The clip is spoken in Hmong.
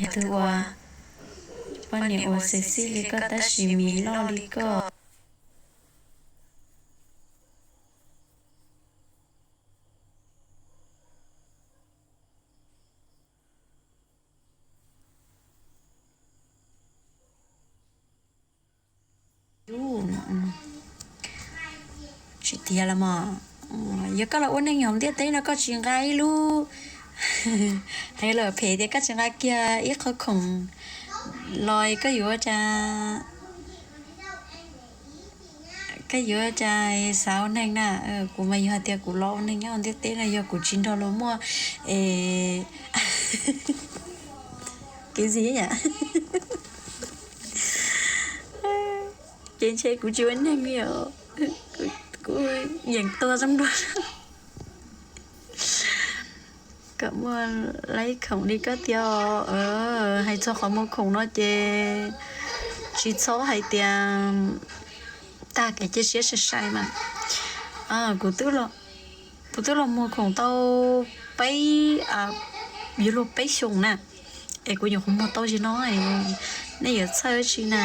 Yog tus uas poj niam uas sexy li koj tab sis mis loj li koj. Tsis tiag los mas, yog koj los ua neej nyob ntiaj teb no koj tsis nqa ib lub, hais lawm phem tias koj tsis nqa kiag ib qho khoom los koj yuav ua cas, koj yuav ua cas xav ua neeg na? Kuv mas yog tias kuv los ua neeg nyob ntiaj teb no yog kuv tsis nrog luag muaj es kev ntxim yam ces ntshe kuv tsis ua neeg li os. Kuv yeem tuag zoo dua. Kom muaj laib khoom li koj tiag, hais txog qhov muag khoom no ces tsis txhob hais tias tag kev cia siab sai sai mas. Kuv, kuv twb los muag khoom tau peb, yuav luag peb xyoos na, es kuv nyuam qhuav muag tau zim no, nej yuav txhawj tsi na?